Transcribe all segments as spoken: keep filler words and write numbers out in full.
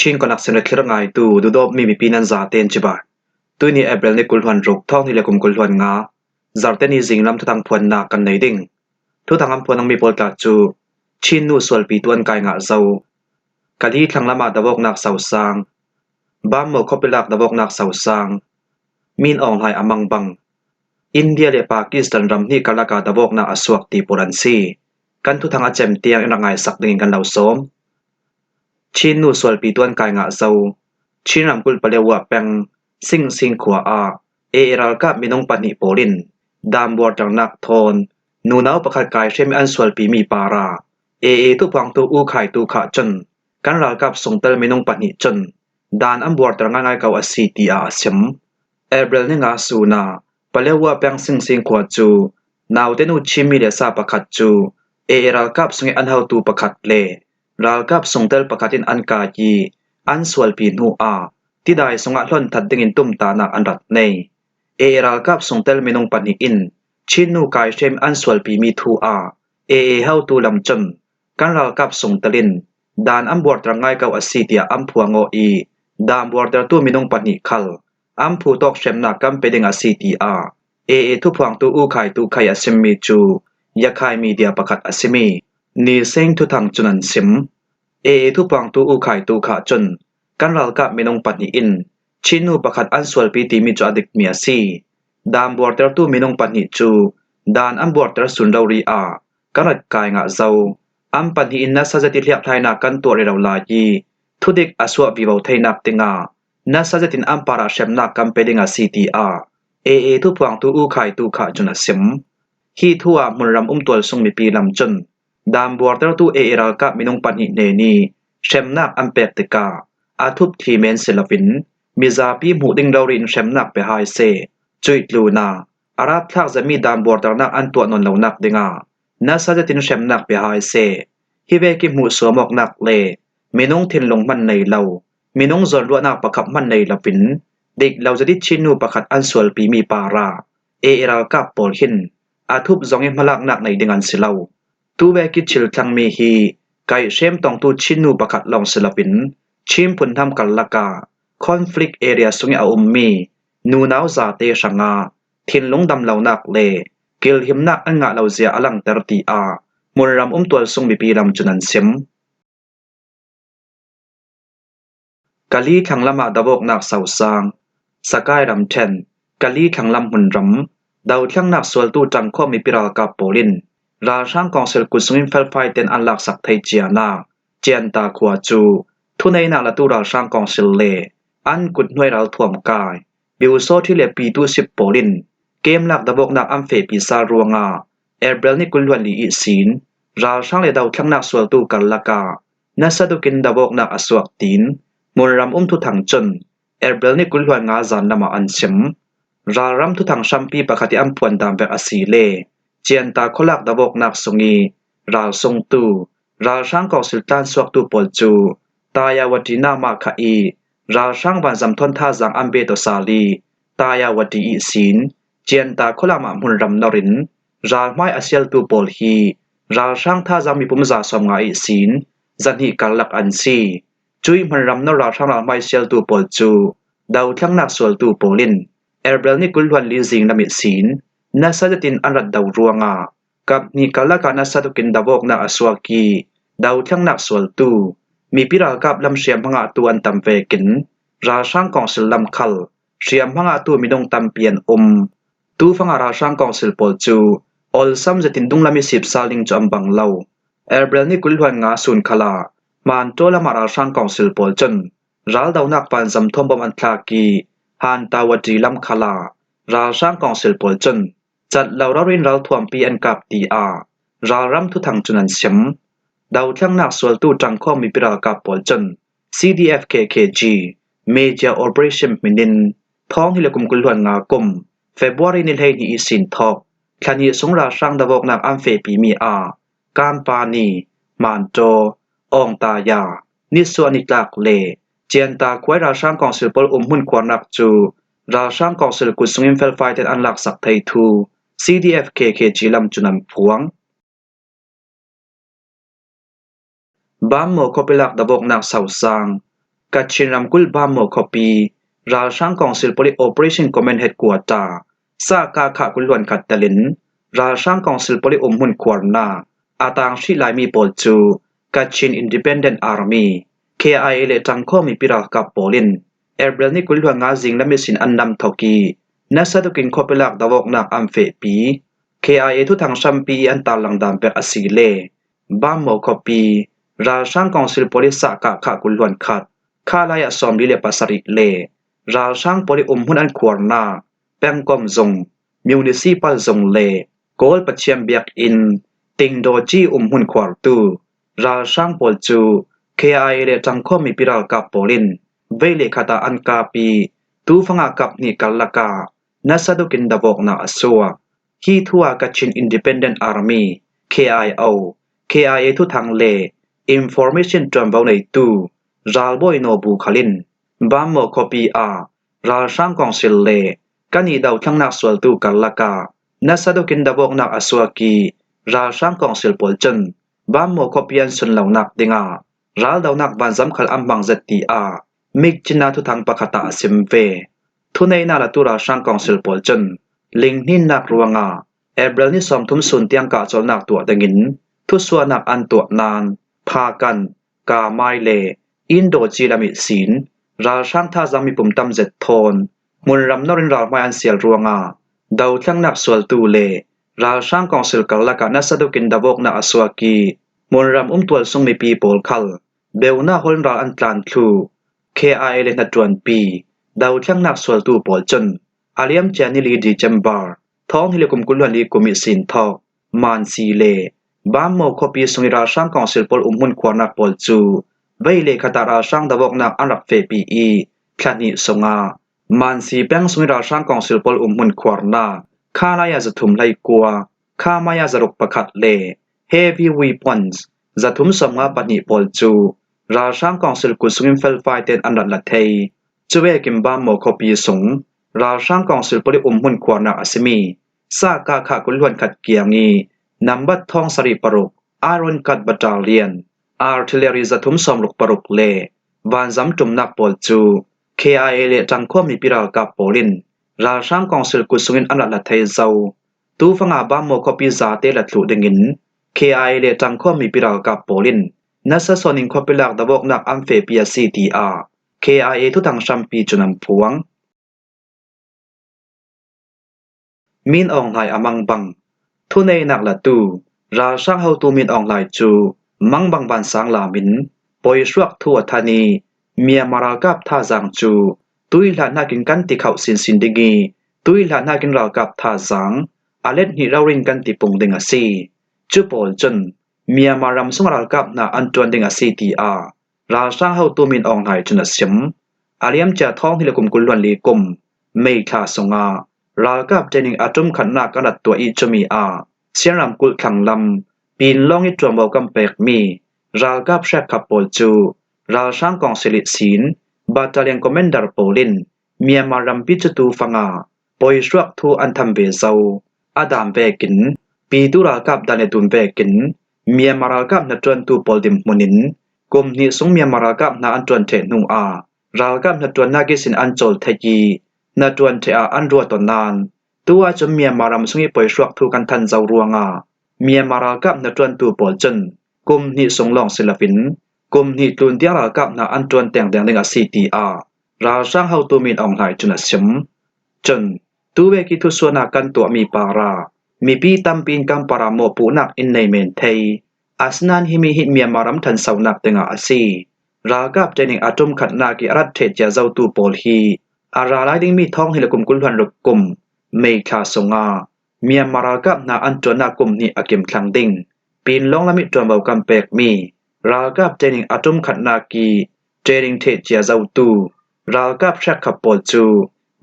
Chin Connection le thlir ngaitu dudawpmi mipi nan zaten cibai. Tuini April ni kul hluan ruk, thawng hnih le kum kul hluan nga, Zarte ni zinglam thuthang phuannak kan nei ding. Thuthang an phuan nangmi pawl tla cu Chin nu sualpi tuan kai ngah zo, Kali thlang lamah davawknak sausang, Bammo khuapi lak davawknak sausang, Min Aung Hlaing a mangbang, India le Pakistan ram hnih karlaka davawknak a suak ti pawl an si. Kan thuthang a cem tiang in rak ngaisak dingin kan lo sawm. Chin nu sualpi tuan kai ngah zo. Chin ramkulh Paletwa peng Sing Sing khua ah A A ralkap minung pahnih pawl in dam buarternak thawn nunau pakhat kaihremi an sualpimi par ah A A thuphuangtu U Khai Tu Khah cun kan ralkap sungtel minung pahnih cun dan an buarter ngaingai ko a si, tiah a sim. April ni nga sun ah Paletwa peng Sing Sing khua cu nautenu Chin mi le sa pakhat cu A A ralkap sungih an hotu pakhat le ralkap sungtel pakhat in an kai ih an sualpi hnu ah tidai sungah hlon that dingin tumtahnak an rak nei. A A ralkap sungtel minung pahnih in Chin nu kaihremi an sualpimi thu ah A A hotu lam cun kan ralkap sungtel in dan an buarter ngai ko a si, tiah an phuang aw ih dan buartertu minung pahnih khal an phu tawk hremnak kan pe ding a si, tiah A A thuphuangtu U Khai Tu Khai a simmi cu Yakhai media pakhat a simi Ni Seng thuthang cun an sim. A A thuphuangtu U Khai Tu Khah cun kan ralkap minung pahnih in Chin nu pakhat an sualpi timi cu a dikmi a si. Dan buartertu minung pahnih cu dan an buarter sun rori ah kan rak kai ngah zo. An pahnih in nasa zet ih hliakhlainak kan tuah rero lai ih thudik a suah vivo theinak dingah nasa zetin an parah hremnak kan pe ding a si, tiah A A thuphuangtu U Khai Tu Khah cun a sim. Hih thu ah hmunram um tualsung mipi lam cun dan buartertu A A ralkap minung pahnih hnen ih hremnak an pek tikah a thup thim men si loin mizapi hmuh ding rori in hremnak pe hai seh. Cuih tlun ah a rapthlak zetmi dan buarternak an tuah nawn lonak dingah nasa zetin hremnak pe hai seh. Hih vek ih hmuh suam awknak le minung thinlung hman nei lo, minung zawnruahnak pakhat hman nei loin dik lo zet ih Chin nu pakhat an sualpimi par ah A A ralkap pawl hin a thup zong ih hmalaknak nei ding an si lo. Tu vek ih thil thlangmi hi kaihrem tongtu Chin nu pakhat lawng si loin Chin phunhnam karlakah conflict area sungih a ummi nunau zate hrangah thinlung damlonak le kilhimnak an ngah lo zia a langter, tiah hmunram um tualsung mipi lam cun an sim. Kali thlang lamah davawknak sausang. Sakai ramṭhen Kali thlang lam hmunram dothlengnak sualtu ṭangkhawm mipi ralkap pawl in ralhrang kawngsil kut sungin felfai ten an laksak thei cianak Cianta khua cu thuneihnak latu ralhrang kawngsil le an kut hnuai ralthuam kai Biusawthi le Pitu Sip pawl in kem lak davawknak an fehpi sal ruangah April ni kul hluan li ihsin ralhrang le dothlengnak sualtu karlakah nasa tukin davawknak a suak tiin hmunram um thuthang cun April ni kul hluan nga zan lamah an sim. Ralram thuthang hrampi pakhat ih an phuan dan vek a si le Cianta khualak davawknak sungih ralsungtu, ralhrang kawngsil tlansuaktu pawl cu Tayawati namah khah ih ralhrang vanzam thawn thazaang an be tawh sal ih Tayawati ihsin Cianta khualam ah hmunram nor in ralhmai a sialtu pawl hi ralhrang thazaang mipum za sawm nga ihsin zahnih karlak an si. Cuih hmunram nor ralhrang ralhmai sialtu pawl cu dothlengnak sualtu pawl in April ni kul hluan li zinglam ihsin nasa zetin an rat do ruangah kap hnih karlakah nasa tukin davawknak a suak ih dothlengnak sualtu mipi ralkap lam hriamhma ngahtu an tam vekin ralhrang kawngsil lam khal hriamhma ngahtu minung tampi an um. Tufangah ralhrang kawngsil pawl cu awlsam zetin dunglam ih sipsal ding cu an bang lo. April ni kul hluan nga sun khalah Hmantaw lamah ralhrang kawngsil pawl cun raldonak vanzam thawn bom an thlak ih Hantawati lam khalah ralhrang kawngsil pawl cun cat lo rori in ralthuampi an kap, tiah ralram thuthang cun an sim. Dothlengnak sualtu ṭangkhawm mipi ralkap pawl cun C D F K K G Major Operation hminin thawng hnih le kum kul hluan nga kum February ni hleihnih ihsin thawk thla hnih sung ralhrang davawknak an fehpimi ah Kanpani, Hmantaw, Awngtaya, Nisuah nitlak le Cianta khuai ralhrang kawngsil pawl umhmun khuarnak cu ralhrang kawngsil kut sungin felfai ten an laksak thei thu C D F K K G lam cun an phuang. Bammaw khuapi lak davawknak sausang. Kachin ramkulh Bammaw khuapi, ralhrang kawngsil pawlih Operation Command Headquarter, Saka kha kul hluan khat telin, ralhrang kawngsil pawlih umhmun khuarna, a tang hrih lai mi pawl cu Kachin Independent Army, K I A le Tangkhawm mipi ralkap pawl in April ni kul hluan nga zing lam ihsin an nam thawk i, nasa tukin khuapi lak dawknak an fehpi, K I A thuthang hrampi i an tarlang dan pek a si le Bammaw khuapi, ralhrang kawngsil pawlih Saka kha kul hluan khat, kha lai ah sawmli le pasarih le ralhrang pawlih umhmun an khuarna, Pengkom zong, Municipal zong le Kawl Pathian biakinn, Tingdawci umhmun khuartu ralhrang pawl cu K I A le Tangkhawm mipi ralkap pawl in vei le khat ah an kap i, tu fanga kap hnih karlak ah nasa tukin dawknak a suak. Hi thu ah Kachin Independent Army, K I O, K I A thuthang le information ṭuanvo neitu ralbawi Naw Bu Khal in Bammaw khuapi ah ralhrang kawngsil le kan i dothlengnak sualtu karlak ah nasa tukin dawknak a suak i, ralhrang kawngsil pawl cun Bammaw khuapi an sunlonak dingah raldonak vanzam khal an hmang zet, tiah mikcinna thuthang pakhat ah a sim ve. Thuneihnak latu ralhrang kawngsil pawl cun linghninnak ruangah April ni sawmthum sun tiang kahcawlnak tuah dingin thusuahnak an tuah nain Phakan, Kamai le Indawci lam ihsin ralhrang thazaang mipum tam zet thawn hmunram nor in ralhmai an sial ruangah dothlengnak sualtu le ralhrang kawngsil karlak ah nasa tukin dawknak a suak i, hmunram umtual sung mipi pawl khal beunak hawl in ral an tlan thluh. K I A le hnaṭuanpi dothlengnak sualtu pawl cun a liamcia ni li December thawng hnih le kum kul hluan li kum ihsin thawk Mansi le Bammaw khuapi sung i ralhrang kawngsil pawl umhmun khuarnak pawl cu vei le khat ah ralhrang dawknak an rak fehpi i, thla hnih sungah Mansi peng sung i ralhrang kawngsil pawl umhmun khuarnak kha lai ah zathum hleikua, kha mai ah zaruk pakhat le heavy weapons zathum sawmnga pahnih pawl cu ralhrang kawngsil kut sungin felfai tein an rak la thei. Cuvekin Bammaw khuapi sung ralhrang kawngsil pawlih umhmun khuarnak a simi Saka kha kul hluan khat kiang i nambat thawng sarih paruk, Iron Cut Battalion, artillery zathum sawmruk paruk le vanzam ṭumnak pawl cu K I A le Tangkhawm mipi ralkap pawl in ralhrang kawngsil kut sungin an rak la thei zo. Tu fanga Bammaw khuapi zate la thluh dingin K I A le Tangkhawm mipi ralkap pawl in nasa sawnin khuapi lak dawknak an fehpi a si, tiah K I A thuthang hrampi cun an phuang. Min Aung Hlaing a mangbang. Thuneihnak latu ralhrang hotu Min Aung Hlaing cu mangbang vansang lamin poihruak thu a than i, Myanmar ralkap thazaang cu tuihla hnakin kan ti khauh sinsin ding i, tuihla hnakin ralkap thazaang a let hnih rori in kan ti pung ding a si. Cu pawl cun Myanmar ram sungah ralkap hna an ṭuan ding a si, tiah ralhrang hotu Min Aung Hlaing cun a sim. A liamcia thawng hnih le kum kul hluan li kum May thla sungah ralkap training a ṭum khatnak kan rak tuah i, cumi ah Shan ramkulh thlanglam Pinlawng i ṭuanvo kan pekmi ralkap hrekkhat pawl cu ralhrang kawngsil ihsin battalion commander pawl in Myanmar rampi cu tu fanga poihruak thu an than ve zo. A dan vekin, pitu ralkap dan le tun vekin Myanmar ralkap hnaṭuantu pawl dinhmun in kum hnih sung Myanmar ralkap hna an ṭuan ṭheh hnu ah ralkap hnaṭuannak ihsin an cawl thei i, hnaṭuan ṭheh ah an ruat aw nain, tu ahcun Myanmar ram sung i poihruak thu kan than zo ruangah Myanmar ralkap hnaṭuantu pawl cun kum hnih sung lawng si loin kum hnih tlun tiang ralkap hna an ṭuan tengteng ding a si, tiah ralhrang hotu Min Aung Hlaing cun a sim. Cun, tu vek i thusuahnak kan tuahmi parah mipi tampi in kan parah mawhpuhnak in nei men thei. Asinain himi hi Myanmar ram ṭhansonak dingah a si. Ralkap training a ṭum khatnak i a rak ṭheh cia zotu pawl hi a ra lai dingmi thawng hnih le kum kul hluan ruk kum May thla sungah Myanmar ralkap hna an ṭuannak kum hnih a kim thlang ding Pinlawng lam i ṭuanvo kan pekmi ralkap training a ṭum khatnak i training ṭheh cia zotu ralkap hrekkhat pawl cu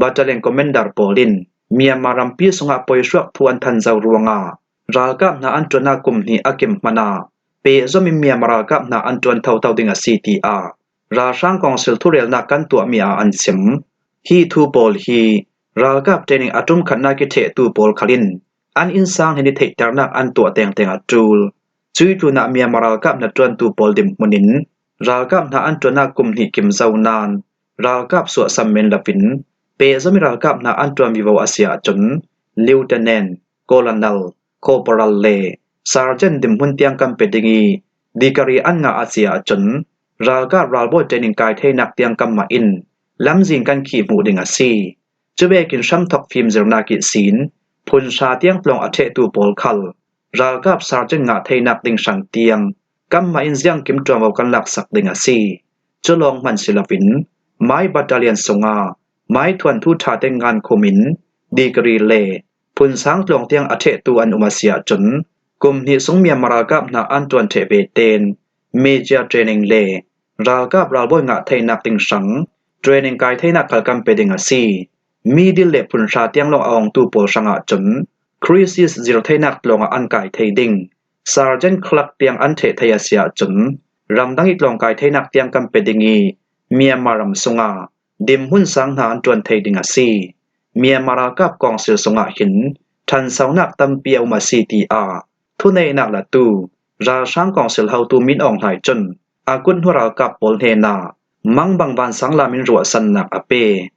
battalion commander pawl in Myanmar rampi sungah poihruak thu an than zo ruangah ralkap hna an ṭuannak kum hnih a kim hmanh ah pehzom in Myanmar ralkap hna an ṭuan thotho ding a si, tiah ralhrang kawngsil thurelnak kan tuahmi ah an sim. Hi thu pawl hi ralkap training a ṭum khatnak i ṭhehtu pawl khal in an innsang hnen i theihternak an tuah tengteng a ṭul. Cui tlunah Myanmar ralkap hnaṭuantu pawl dinhmun in ralkap hna an ṭuannak kum hnih kim zo nan ralkap suahsam men lo in pehzom ih ralkap hna an ṭuan vivo a si ahcun Lieutenant Colonel, Corporal le Sergeant dinhmun tiang kan pe ding ih degree an ngah a si ahcun ralkap ralbawi training kai theinak tiang kanmah in lamzin kan khih hmuh ding a si. Cuvekin hramthawk fimzirnak ihsin phunhra tiang tlawng a ṭhehtu pawl khal ralkap sergeant ngah theinak ding hrang tiang kanmah in ziangkim ṭuanvo kan laksak ding a si. Cu lawng hman si loin mai battalion sungah mai thuanthu ṭha teng ngankhum in degree le phunsang tlawng tiang a ṭhehtu an um a si ahcun kum hnih sung Myanmar ralkap hna an ṭuan ṭheh ve ten major training le ralkap ralbawi ngah theinak ding hrang training kai theinak khal kan pe ding a si. Middle le phunhra tiang lawng a awngtu pawl hrangah cun crisis zir theinak tlawngah an kai thei ding. Sergeant clerk tiang an ṭheh thei a si ahcun ramdang ih tlawng kai theinak tiang kan pe ding ih Myanmar ram sungah dinhmun sang hna an ṭuan thei ding a si. Myanmar ralkap kawngsil sungah hin ṭhansonak tampi a um a si, tiah thuneihnak latu ralhrang kawngsil hotu Min Aung Hlaing cun a kut hnu ralkap pawl hnenah mangbang vansang lam in ruahsannak a pe.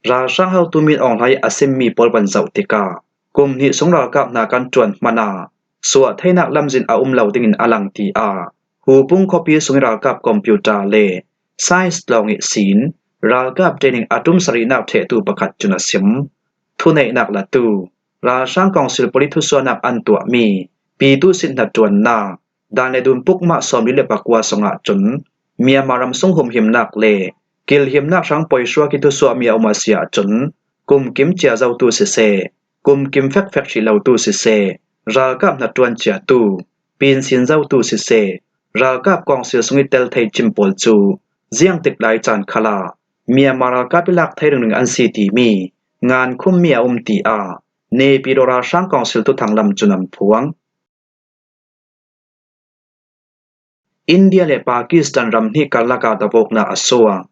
Ralhrang hotu Min Aung Hlaing a simmi pawl van zoh tikah kum hnih sung ralkap hna kan ṭuan hmanah suah theinak lamzin a um lo dingin a lang, tiah Hupung khuapi sungih ralkap computer le science tlawng ihsin ralkap training a ṭum sarihnak ṭhehtu pakhat cun a sim. Thuneihnak latu ralhrang kawngsil pawl ih thusuahnak an tuahmi pitu sit hnaṭuannak dan le dun pukmah sawmli le pakua sungah cun Myanmar ram sung humhimnak le kilhimnak hrang poihruak ih thusuahmi a um a si ahcun kumkim cia zotu siseh, kumkim fekfek hrih lotu siseh, ralkap hnaṭuan ciatu pinsin zotu siseh, ralkap kawngsil sungih tel thei cin pawl cu ziangtik lai caan khalah Myanmar ralkap ih lak thei ringring an si timi ngankhummi a um, tiah Naypyidaw ralhrang kawngsil thuthang lam cun an phuang. India le Pakistan ram hnih karlak ah davawknak a suak.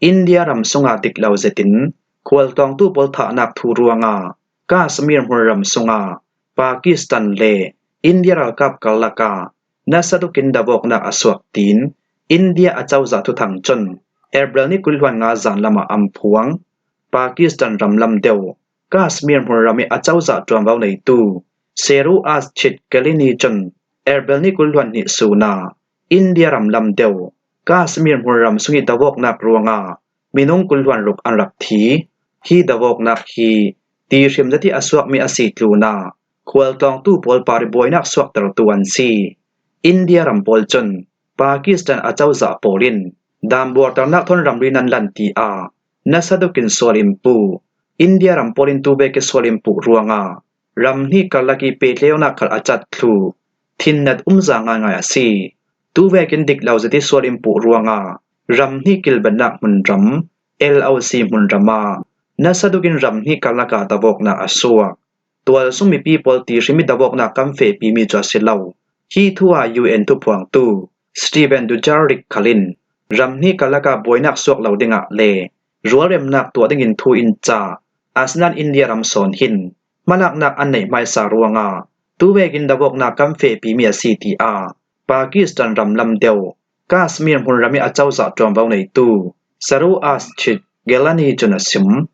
India ram sungah dik lo zetin khualtlawngtu pawl thahnak thu ruangah Kashmir hmunram sungah Pakistan le India ralkap karlak ah nasa tukin davawknak a suak tiin India acozah thuthang cun April ni kul hluan nga zan lamah an phuang. Pakistan ram lam deuh Kashmir hmunram ih acozah ṭuanvo neitu Seru Asjid Galani cun April ni kul hluan hnih sunah India ram lam deuh Kashmir hmunram sungih davawknak ruangah minung kul hluan ruk an rak thi. Hi davawknak hi tihrim zet ih a suakmi a si tlunah khualtlawngtu pawl parih buainak suaktertu an si. India ram pawl cun Pakistan acozah pawl in dan buarternak thawn ramri nan lan tiah nasa tukin sual in puh. India ram pawl in tuvek ih sual in puh ruangah ram hnih karlak ih pehtlaihnak khal a cat thluh thinnat umza ngaingai a si. Tuvekin dik lo zet ih sual in puh ruangah ram hnih kilvennak hmunram, L O C hmunram ah nasa tukin ram hnih karlak ah davawknak a suak. Tualsung mipi pawl tihrim ih davawknak kan fehpimi cu a si lo. Hi thu ah U N thuphuangtu Stephane Dujarric khal in ram hnih karlak ah buainak suak lo dingah le rualremnak tuah dingin thu in cah. Asinain India ram sawn hin hmalaknak an neih hmaisa ruangah tuvekin davawknak kan fehpimi a si tiah Pakistan ram lam deuh Kashmir hmunram ih acozah ṭuanvo neitu Seru Asjid Galani cun a sim.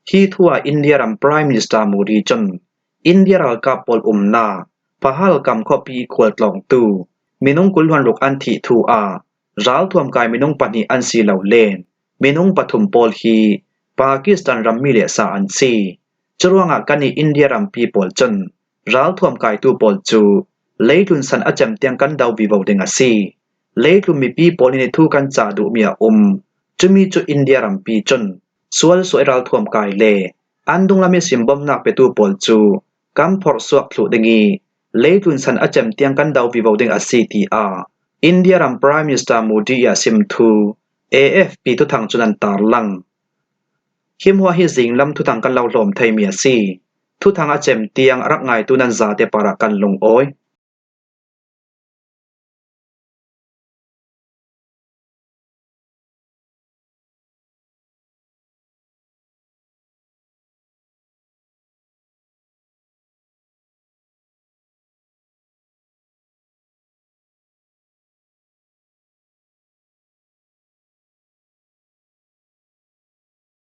Hi thu ah India ram Prime Minister Modi cun India ralkap pawl umnak Pahalgam khuapi ih khualtlawngtu minung kul hluan ruk an thih thu ah ralthuam kai minung pahnih an si lo le minung pathum pawl hi Pakistan rammi le sa an si. Curuangah kannih India rampi pawl cun ralthuamkaitu pawl cu leitlun san a cem tiang kan do vivo ding a si. Leitlun mipi pawl in ih thu kan cah duhmi a um. Cumi cu India rampi cun sualsuah ih ralthuamkai le an dunglam ih simbawmhnak petu pawl cu kan phorhsuak thluh ding ih leitlun san a cem tiang kan do vivo ding a si, tiah India ram Prime Minister Modi ih a sim thu A F P thuthang cun an tarlang. Hi hmuah hi zinglam thuthang kan lo hlawm theimi a si. Thuthang a cem tiang a rak ngaitu nan zate parah kan lungawi.